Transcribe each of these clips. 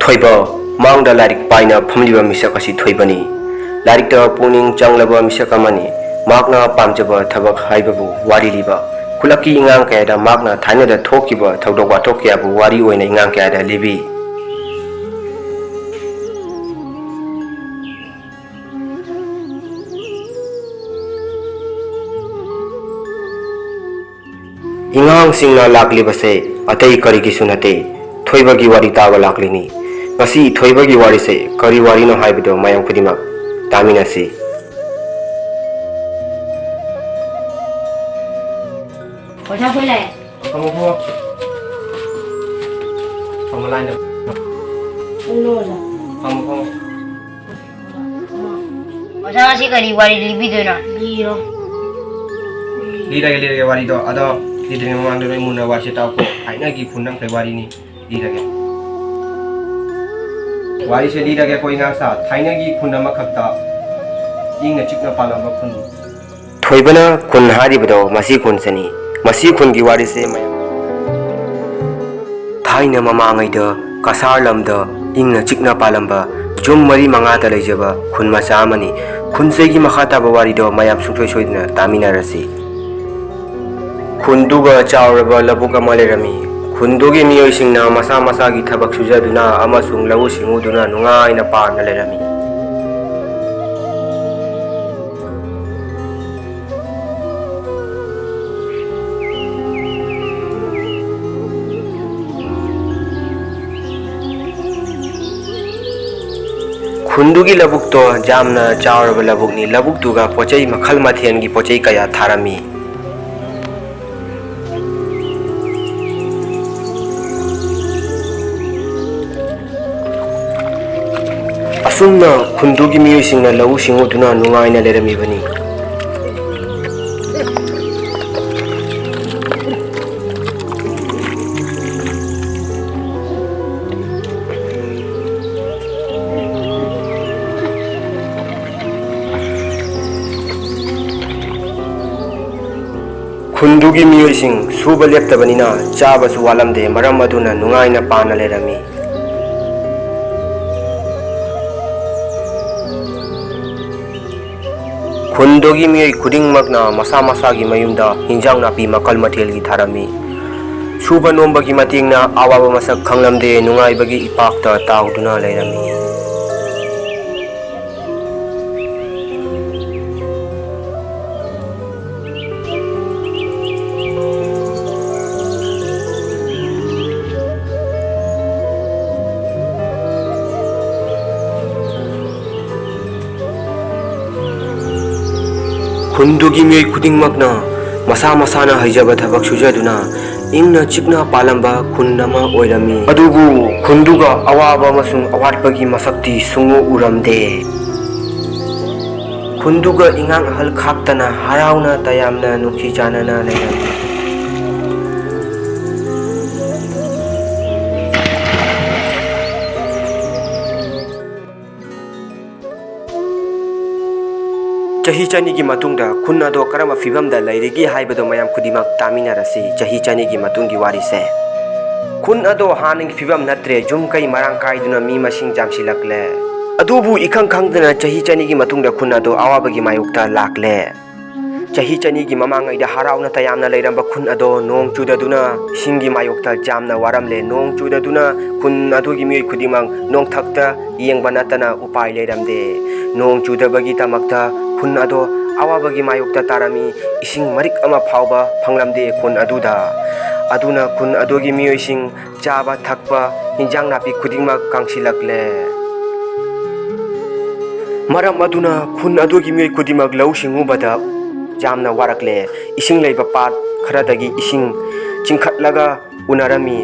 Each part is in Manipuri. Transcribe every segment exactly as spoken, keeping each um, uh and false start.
ꯊꯣꯏꯕ, ꯃꯥꯡꯗ ꯂꯥꯏꯔꯤꯛ ꯄꯥꯏꯅ ꯐꯝꯂꯤꯕ ꯃꯤꯁꯛ ꯑꯁꯤ ꯊꯣꯏꯕꯅꯤ꯫ ꯂꯥꯏꯔꯤꯛꯇ ꯄꯨꯛꯅꯤꯡ ꯆꯪꯂꯕ ꯃꯤꯁꯛ ꯑꯃꯅꯤ꯫ ꯃꯍꯥꯛꯅ ꯄꯥꯝꯖꯕ ꯊꯕꯛ ꯍꯥꯏꯕꯕꯨ ꯋꯥꯔꯤ ꯂꯤꯕ꯫ ꯈꯨꯜꯂꯛꯀꯤ ꯏꯉꯥꯡ ꯀꯌꯥꯗ ꯃꯍꯥꯛꯅ ꯊꯥꯏꯅꯗ ꯊꯣꯛꯈꯤꯕ ꯊꯧꯗꯣꯛ ꯋꯥꯊꯣꯛ ꯀꯌꯥꯕꯨ ꯋꯥꯔꯤ ꯑꯣꯏꯅ ꯏꯉꯥꯡ ꯀꯌꯥꯗ ꯂꯤꯕꯤ꯫ ꯏꯉꯥꯡꯁꯤꯡꯅ ꯂꯥꯛꯂꯤꯕꯁꯦ ꯑꯇꯩ ꯀꯔꯤꯒꯤꯁꯨ ꯅꯠꯇꯦ, ꯊꯣꯏꯕꯒꯤ ꯋꯥꯔꯤ ꯇꯥꯕ ꯂꯥꯛꯂꯤꯅꯤ꯫ ꯉꯁꯤ ꯊꯣꯏꯕꯒꯤ ꯋꯥꯔꯤꯁꯦ ꯀꯔꯤ ꯋꯥꯔꯤꯅꯣ ꯍꯥꯏꯕꯗꯨ ꯃꯌꯥꯝ ꯈꯨꯗꯤꯡꯃꯛ ꯇꯥꯃꯤꯟꯅꯁꯤ꯫ ꯑꯣꯖꯥ, ꯑꯩꯈꯣꯏ ꯂꯥꯛꯑꯦ꯫ ꯐꯝꯃꯣ, ꯐꯝꯃꯣ꯫ ꯐꯝꯃꯣ, ꯐꯝꯃꯣ꯫ ꯑꯣꯖꯥ, ꯉꯁꯤ ꯀꯔꯤ ꯋꯥꯔꯤ ꯂꯤꯕꯤꯗꯣꯏꯅꯣ? ꯂꯤꯔꯣ꯫ ꯂꯤꯔꯒꯦ, ꯂꯤꯔꯒꯦ ꯋꯥꯔꯤꯗꯣ꯫ ꯑꯗꯣ ꯂꯤꯗ꯭ꯔꯤꯉꯩ ꯃꯃꯥꯡꯗ ꯅꯣꯏ ꯃꯨꯟꯅ ꯋꯥꯔꯤꯁꯦ ꯇꯥꯎꯀꯣ꯫ ꯊꯥꯏꯅꯒꯤ ꯈꯨꯟ ꯑꯃꯈꯩ ꯋꯥꯔꯤꯅꯤ꯫ ꯂꯤꯔꯒꯦ꯫ ꯋꯥꯔꯤꯁꯦ ꯂꯤꯔꯒꯦ ꯑꯩꯈꯣꯏ ꯉꯥꯡꯁꯥ꯫ ꯊꯥꯏꯅꯒꯤ ꯈꯨꯟ ꯑꯃꯈꯛꯇ ꯏꯪꯅ ꯆꯤꯛꯅ ꯄꯥꯜꯂꯝꯕ ꯈꯨꯟ꯫ ꯊꯣꯏꯕꯅ ꯈꯨꯟ ꯍꯥꯏꯔꯤꯕꯗꯣ ꯃꯁꯤ ꯈꯨꯟꯁꯤꯅꯤ꯫ ꯃꯁꯤ ꯈꯨꯟꯒꯤ ꯋꯥꯔꯤꯁꯦ ꯃꯌꯥꯝ ꯊꯥꯏꯅ ꯃꯃꯥꯡꯉꯩꯗ ꯀꯁꯥꯔ ꯂꯝꯗ ꯏꯪꯅ ꯆꯤꯛꯅ ꯄꯥꯜꯂꯝꯕ ꯌꯨꯝ ꯃꯔꯤ ꯃꯉꯥꯗ ꯂꯩꯖꯕ ꯈꯨꯟ ꯃꯆꯥ ꯑꯃꯅꯤ꯫ ꯈꯨꯟꯁꯤꯒꯤ ꯃꯈꯥ ꯇꯥꯕ ꯋꯥꯔꯤꯗꯣ ꯃꯌꯥꯝ ꯁꯨꯡꯁꯣꯏ ꯁꯣꯏꯗꯅ ꯇꯥꯃꯤꯟꯅꯔꯁꯤ꯫ ꯈꯨꯟꯗꯨꯒ ꯆꯥꯎꯔꯕ ꯂꯧꯕꯨꯛ ꯑꯃ ꯂꯩꯔꯝꯃꯤ꯫ ꯈꯨꯟꯗꯨꯒꯤ ꯃꯤꯑꯣꯏꯁꯤꯡꯅ ꯃꯁꯥ ꯃꯁꯥꯒꯤ ꯊꯕꯛ ꯁꯨꯖꯗꯨꯅ ꯑꯃꯁꯨꯡ ꯂꯧꯎ ꯁꯤꯡꯎꯗꯨꯅ ꯅꯨꯡꯉꯥꯏꯅ ꯄꯥꯟꯅ ꯂꯩꯔꯝꯃꯤ꯫ ꯈꯨꯟꯗꯨꯒꯤ ꯂꯧꯕꯨꯛꯇꯣ ꯌꯥꯝꯅ ꯆꯥꯎꯔꯕ ꯂꯧꯕꯨꯛꯅꯤ꯫ ꯂꯧꯕꯨꯛꯇꯨꯒ ꯄꯣꯠꯆꯩ ꯃꯈꯜ ꯃꯊꯦꯜꯒꯤ ꯄꯣꯠꯆꯩ ꯀꯌꯥ ꯊꯥꯔꯝꯃꯤ꯫ ꯑꯁꯨꯝꯅ ꯈꯨꯟꯗꯨꯒꯤ ꯃꯤꯑꯣꯏꯁꯤꯡꯅ ꯂꯧꯎ ꯁꯤꯡꯎꯗꯨꯅ ꯅꯨꯡꯉꯥꯏꯅ ꯂꯩꯔꯝꯃꯤꯕꯅꯤ꯫ ꯈꯨꯟꯗꯨꯒꯤ ꯃꯤꯑꯣꯏꯁꯤꯡ ꯁꯨꯕ ꯂꯦꯞꯇꯕꯅꯤꯅ ꯆꯥꯕꯁꯨ ꯋꯥꯠꯂꯝꯗꯦ, ꯃꯔꯝ ꯑꯗꯨꯅ ꯅꯨꯡꯉꯥꯏꯅ ꯄꯥꯟꯅ ꯂꯩꯔꯝꯃꯤ꯫ ꯈꯨꯟꯗꯨꯒꯤ ꯃꯤꯑꯣꯏ ꯈꯨꯗꯤꯡꯃꯛꯅ ꯃꯁꯥ ꯃꯁꯥꯒꯤ ꯃꯌꯨꯝꯗ ꯍꯤꯟꯖꯥꯡ ꯅꯥꯄꯤ ꯃꯈꯜ ꯃꯊꯦꯜꯒꯤ ꯊꯥꯔꯝꯃꯤ꯫ ꯁꯨꯕ ꯅꯣꯝꯕꯒꯤ ꯃꯇꯦꯡꯅ ꯑꯋꯥꯕ ꯃꯁꯛ ꯈꯪꯂꯝꯗꯦ, ꯅꯨꯡꯉꯥꯏꯕꯒꯤ ꯏꯄꯥꯛꯇ ꯇꯥꯎꯗꯨꯅ ꯂꯩꯔꯝꯃꯤ꯫ ꯈꯨꯟꯗꯨꯒꯤ ꯃꯤꯑꯣꯏ ꯈꯨꯗꯤꯡꯃꯛꯅ ꯃꯁꯥ ꯃꯁꯥꯅ ꯍꯩꯖꯕ ꯊꯕꯛ ꯁꯨꯖꯗꯨꯅ ꯏꯪꯅ ꯆꯤꯛꯅ ꯄꯥꯜꯂꯝꯕ ꯈꯨꯟ ꯑꯃ ꯑꯣꯏꯔꯝꯃꯤ꯫ ꯑꯗꯨꯕꯨ ꯈꯨꯟꯗꯨꯒ ꯑꯋꯥꯕ ꯑꯃꯁꯨꯡ ꯑꯋꯥꯠꯄꯒꯤ ꯃꯁꯛꯇꯤ ꯁꯨꯡꯎ ꯎꯔꯝꯗꯦ꯫ ꯈꯨꯟꯗꯨꯒ ꯏꯉꯥꯡ ꯑꯍꯜ ꯈꯥꯛꯇꯅ ꯍꯔꯥꯎꯅ ꯇꯌꯥꯝꯅ ꯅꯨꯡꯁꯤ ꯆꯥꯟꯅꯅ ꯂꯩꯔꯝꯃꯤ꯫ ꯆꯍꯤ ꯆꯅꯤꯒꯤ ꯃꯇꯨꯡꯗ ꯈꯨꯟ ꯑꯗꯣ ꯀꯔꯝꯕ ꯐꯤꯕꯝꯗ ꯂꯩꯔꯤꯒꯦ ꯍꯥꯏꯕꯗꯨ ꯃꯌꯥꯝ ꯈꯨꯗꯤꯡꯃꯛ ꯇꯥꯃꯤꯟꯅꯔꯁꯤ꯫ ꯆꯍꯤ ꯆꯅꯤꯒꯤ ꯃꯇꯨꯡꯒꯤ ꯋꯥꯔꯤꯁꯦ꯫ ꯈꯨꯟ ꯑꯗꯣ ꯍꯥꯟꯅꯒꯤ ꯐꯤꯕꯝ ꯅꯠꯇ꯭ꯔꯦ꯫ ꯌꯨꯝ ꯀꯩ ꯃꯔꯥꯡ ꯀꯥꯏꯗꯨꯅ ꯃꯤ ꯃꯁꯤꯡ ꯌꯥꯝꯁꯤꯜꯂꯛꯂꯦ꯫ ꯑꯗꯨꯕꯨ ꯏꯈꯪ ꯈꯪꯗꯅ ꯆꯍꯤ ꯆꯅꯤꯒꯤ ꯃꯇꯨꯡꯗ ꯈꯨꯟ ꯑꯗꯣ ꯑꯋꯥꯕꯒꯤ ꯃꯥꯌꯣꯛꯇ ꯂꯥꯛꯂꯦ꯫ ꯆꯍꯤ ꯆꯅꯤꯒꯤ ꯃꯃꯥꯡꯉꯩꯗ ꯍꯔꯥꯎꯅ ꯇꯌꯥꯝꯅ ꯂꯩꯔꯝꯕ ꯈꯨꯟ ꯑꯗꯣ ꯅꯣꯡ ꯆꯨꯗꯗꯨꯅ ꯏꯁꯤꯡꯒꯤ ꯃꯥꯌꯣꯛꯇ ꯌꯥꯝꯅ ꯋꯥꯔꯝꯂꯦ꯫ ꯅꯣꯡ ꯆꯨꯗꯗꯨꯅ ꯈꯨꯟ ꯑꯗꯨꯒꯤ ꯃꯤꯑꯣꯏ ꯈꯨꯗꯤꯡꯃꯛ ꯅꯣꯡꯊꯛꯇ ꯌꯦꯡꯕ ꯅꯠꯇꯅ ꯎꯄꯥꯏ ꯂꯩꯔꯝꯗꯦ꯫ ꯅꯣꯡ ꯆꯨꯗꯕꯒꯤꯗꯃꯛꯇ ꯈꯨꯟ ꯑꯗꯣ ꯑꯋꯥꯕꯒꯤ ꯃꯥꯌꯣꯛꯇ ꯇꯥꯔꯝꯃꯤ꯫ ꯏꯁꯤꯡ ꯃꯔꯤꯛ ꯑꯃ ꯐꯥꯎꯕ ꯐꯪꯂꯝꯗꯦ ꯈꯨꯟ ꯑꯗꯨꯗ꯫ ꯑꯗꯨꯅ ꯈꯨꯟ ꯑꯗꯨꯒꯤ ꯃꯤꯑꯣꯏꯁꯤꯡ ꯆꯥꯕ ꯊꯛꯄ, ꯍꯤꯟꯖꯥꯡ ꯅꯥꯄꯤ ꯈꯨꯗꯤꯡꯃꯛ ꯀꯪꯁꯤꯜꯂꯛꯂꯦ꯫ ꯃꯔꯝ ꯑꯗꯨꯅ ꯈꯨꯟ ꯑꯗꯨꯒꯤ ꯃꯤꯑꯣꯏ ꯈꯨꯗꯤꯡꯃꯛ ꯂꯧꯎ ꯁꯤꯡꯎꯕꯗ ꯌꯥꯝꯅ ꯋꯥꯔꯛꯂꯦ꯫ ꯏꯁꯤꯡ ꯂꯩꯕ ꯄꯥꯠ ꯈꯔꯗꯒꯤ ꯏꯁꯤꯡ ꯆꯤꯡꯈꯠꯂꯒ ꯎꯅꯔꯝꯃꯤ꯫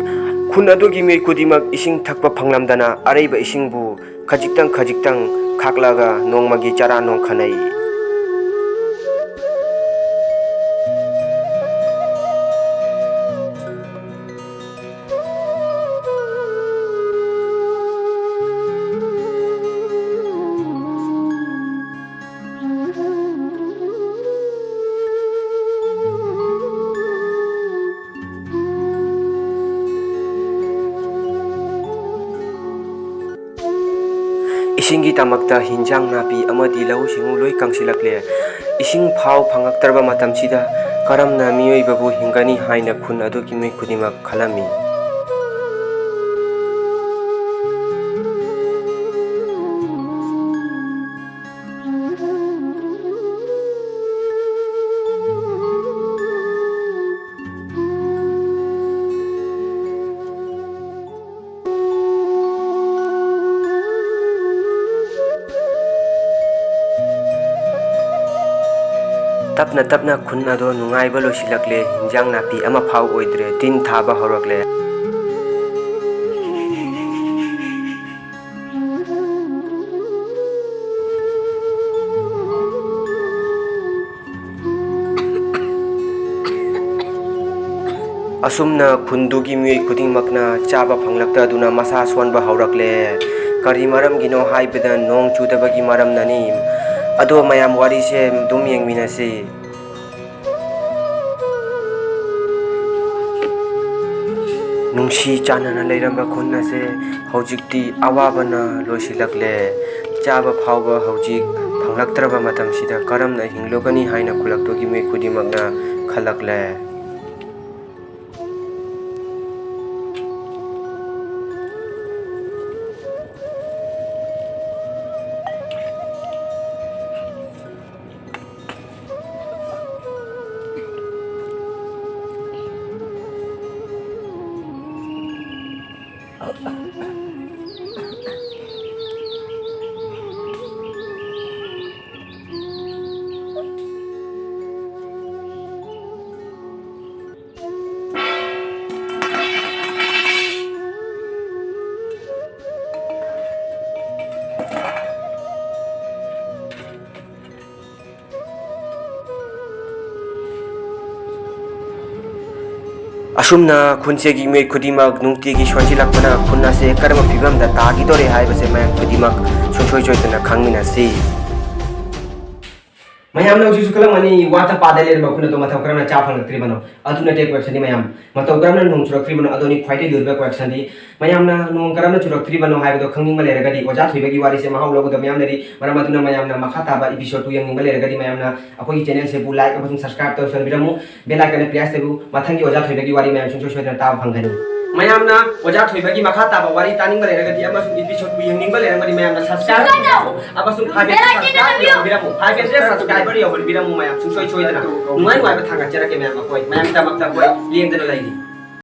ꯈꯨꯟ ꯑꯗꯨꯒꯤ ꯃꯤꯑꯣꯏ ꯈꯨꯗꯤꯡꯃꯛ ꯏꯁꯤꯡ ꯊꯛꯄ ꯐꯪꯂꯝꯗꯅ ꯑꯔꯩꯕ ꯏꯁꯤꯡꯕꯨ ꯈꯖꯤꯛꯇꯪ ꯈꯖꯤꯛꯇꯪ ꯈꯥꯛꯂꯒ ꯅꯣꯡꯃꯒꯤ ꯆꯔꯥ ꯅꯣꯡꯈꯠꯅꯩ꯫ ꯏꯁꯤꯡꯒꯤꯗꯃꯛꯇ ꯍꯤꯟꯖꯥꯡ ꯅꯥꯄꯤ ꯑꯃꯗꯤ ꯂꯧꯎ ꯁꯤꯡꯎ ꯂꯣꯏ ꯀꯪꯁꯤꯜꯂꯛꯂꯦ꯫ ꯏꯁꯤꯡ ꯐꯥꯎ ꯐꯪꯉꯛꯇ꯭ꯔꯕ ꯃꯇꯝꯁꯤꯗ ꯀꯔꯝꯅ ꯃꯤꯑꯣꯏꯕꯕꯨ ꯍꯤꯡꯒꯅꯤ ꯍꯥꯏꯅ ꯈꯨꯟ ꯑꯗꯨꯒꯤ ꯃꯤꯑꯣꯏ ꯈꯨꯗꯤꯡꯃꯛ ꯈꯜꯂꯝꯃꯤ꯫ ꯇꯞꯅ ꯇꯞꯅ ꯈꯨꯟ ꯑꯗꯣ ꯅꯨꯡꯉꯥꯏꯕ ꯂꯣꯏꯁꯤꯜꯂꯛꯂꯦ꯫ ꯍꯤꯟꯖꯥꯡ ꯅꯥꯄꯤ ꯑꯃꯐꯥꯎ ꯑꯣꯏꯗ꯭ꯔꯦ꯫ ꯇꯤꯟ ꯊꯥꯕ ꯍꯧꯔꯛꯂꯦ꯫ ꯑꯁꯨꯝꯅ ꯈꯨꯟꯗꯨꯒꯤ ꯃꯤꯑꯣꯏ ꯈꯨꯗꯤꯡꯃꯛꯅ ꯆꯥꯕ ꯐꯪꯂꯛꯇꯗꯨꯅ ꯃꯁꯥ ꯁꯣꯟꯕ ꯍꯧꯔꯛꯂꯦ꯫ ꯀꯔꯤ ꯃꯔꯝꯒꯤꯅꯣ ꯍꯥꯏꯕꯗ, ꯅꯣꯡ ꯆꯨꯗꯕꯒꯤ ꯃꯔꯝꯅꯅꯤ꯫ ꯑꯗꯣ ꯃꯌꯥꯝ, ꯋꯥꯔꯤꯁꯦ ꯑꯗꯨꯝ ꯌꯦꯡꯃꯤꯟꯅꯁꯤ꯫ ꯅꯨꯡꯁꯤ ꯆꯥꯟꯅꯅ ꯂꯩꯔꯝꯕ ꯈꯨꯟ ꯑꯁꯦ ꯍꯧꯖꯤꯛꯇꯤ ꯑꯋꯥꯕꯅ ꯂꯣꯏꯁꯤꯜꯂꯛꯂꯦ꯫ ꯆꯥꯕ ꯐꯥꯎꯕ ꯍꯧꯖꯤꯛ ꯐꯪꯂꯛꯇ꯭ꯔꯕ ꯃꯇꯝꯁꯤꯗ ꯀꯔꯝꯅ ꯍꯤꯡꯂꯨꯒꯅꯤ ꯍꯥꯏꯅ ꯈꯨꯜꯂꯛꯇꯨꯒꯤ ꯃꯤ ꯈꯨꯗꯤꯡꯃꯛꯅ ꯈꯜꯂꯛꯂꯦ꯫ ꯑꯁꯨꯝꯅ ꯈꯨꯟꯁꯤꯒꯤ ꯃꯤꯑꯣꯏ ꯈꯨꯗꯤꯡꯃꯛ ꯅꯨꯡꯇꯤꯒꯤ ꯁꯣꯟꯖꯤꯜꯂꯛꯄꯅ ꯈꯨꯟ ꯑꯁꯦ ꯀꯔꯝꯕ ꯐꯤꯕꯝꯗ ꯇꯥꯈꯤꯗꯣꯔꯦ ꯍꯥꯏꯕꯁꯦ ꯃꯌꯥꯝ ꯈꯨꯗꯤꯡꯃꯛ ꯁꯨꯡꯁꯣꯏ ꯁꯣꯏꯗꯅ ꯈꯪꯃꯤꯟꯅꯁꯤ꯫ ꯃꯌꯥꯝꯅ ꯍꯧꯖꯤꯛꯁꯨ ꯈꯜꯂꯝꯒꯅꯤ, ꯋꯥꯠꯇ ꯄꯥꯗ ꯂꯩꯔꯝꯕ ꯑꯩꯈꯣꯏꯅ ꯑꯗꯣ ꯃꯇꯧ ꯀꯔꯝꯅ ꯆꯥ ꯐꯪꯂꯛꯇ꯭ꯔꯤꯕꯅꯣ? ꯑꯗꯨ ꯅꯠꯇꯦ question ꯗꯤ ꯃꯌꯥꯝ, ꯃꯇꯧ ꯀꯔꯝꯅ ꯅꯣꯡ ꯆꯨꯔꯛꯇ꯭ꯔꯤꯕꯅꯣ? ꯑꯗꯨꯅꯤ ꯈ꯭ꯋꯥꯏꯗꯒꯤ ꯂꯨꯔꯤꯕ question ꯗꯤ꯫ ꯃꯌꯥꯝꯅ ꯅꯣꯡ ꯀꯔꯝꯅ ꯆꯨꯔꯛꯇ꯭ꯔꯤꯕꯅꯣ ꯍꯥꯏꯕꯗꯣ ꯈꯪꯅꯤꯡꯕ ꯂꯩꯔꯒꯗꯤ ꯑꯣꯖꯥ ꯊꯣꯏꯕꯒꯤ ꯋꯥꯔꯤꯁꯦ ꯃꯍꯥꯎ ꯂꯧꯒꯗꯕ ꯃꯌꯥꯝ ꯂꯩꯔꯤ꯫ ꯃꯔꯝ ꯑꯗꯨꯅ ꯃꯌꯥꯝꯅ ꯃꯈꯥ ꯇꯥꯕ episode ꯇꯨ ꯌꯦꯡꯅꯤꯡꯕ ꯂꯩꯔꯒꯗꯤ ꯃꯌꯥꯝꯅ ꯑꯩꯈꯣꯏꯒꯤ channel ꯁꯤꯕꯨ like ꯑꯃꯁꯨꯡ subscribe ꯇꯧꯁꯟꯕꯤꯔꯝꯃꯨ꯫ Bell icon ꯗ press ꯇꯧꯕꯤꯌꯨ꯫ ꯃꯊꯪꯒꯤ ꯑꯣꯖꯥ ꯊꯣꯏꯕꯒꯤ ꯋꯥꯔꯤ ꯃꯌꯥꯝ ꯁꯨꯡꯁꯣꯏ ꯁꯣꯏꯗꯅ ꯇꯥꯕ ꯐꯪꯒꯅꯤ꯫ ꯃꯌꯥꯝꯅ ꯑꯣꯖꯥ ꯊꯣꯏꯕꯒꯤ ꯃꯈꯥ ꯇꯥꯕ ꯋꯥꯔꯤ ꯇꯥꯅꯤꯡꯕ ꯂꯩꯔꯒꯗꯤ ꯑꯃꯁꯨꯡ episode ꯇꯨ ꯌꯦꯡꯅꯤꯡꯕ ꯂꯩꯔꯒꯗꯤ ꯃꯌꯥꯝꯅ subscribe ꯇꯧꯕꯤꯌꯨ꯫ ꯑꯃꯁꯨꯡ five K Bell icon ꯗ subscribe ꯅꯝꯕꯤꯌꯨ꯫ ꯌꯧꯍꯟꯕꯤꯔꯝꯃꯨ꯫ Five K subscriber ꯌꯧꯍꯟꯕꯤꯔꯝꯃꯨ ꯃꯌꯥꯝ ꯁꯨꯡꯁꯣꯏ ꯁꯣꯏꯗꯅ꯫ ꯅꯨꯡꯉꯥꯏ ꯅꯨꯡꯉꯥꯏꯕ ꯊꯥꯡꯒꯠꯆꯔꯛꯀꯦ ꯃꯌꯥꯝ ꯑꯩꯈꯣꯏ꯫ ꯃꯌꯥꯝꯒꯤꯗꯃꯛꯇ ꯑꯩꯈꯣꯏ ꯂꯦꯡꯗꯅ ꯂꯩꯔꯤ꯫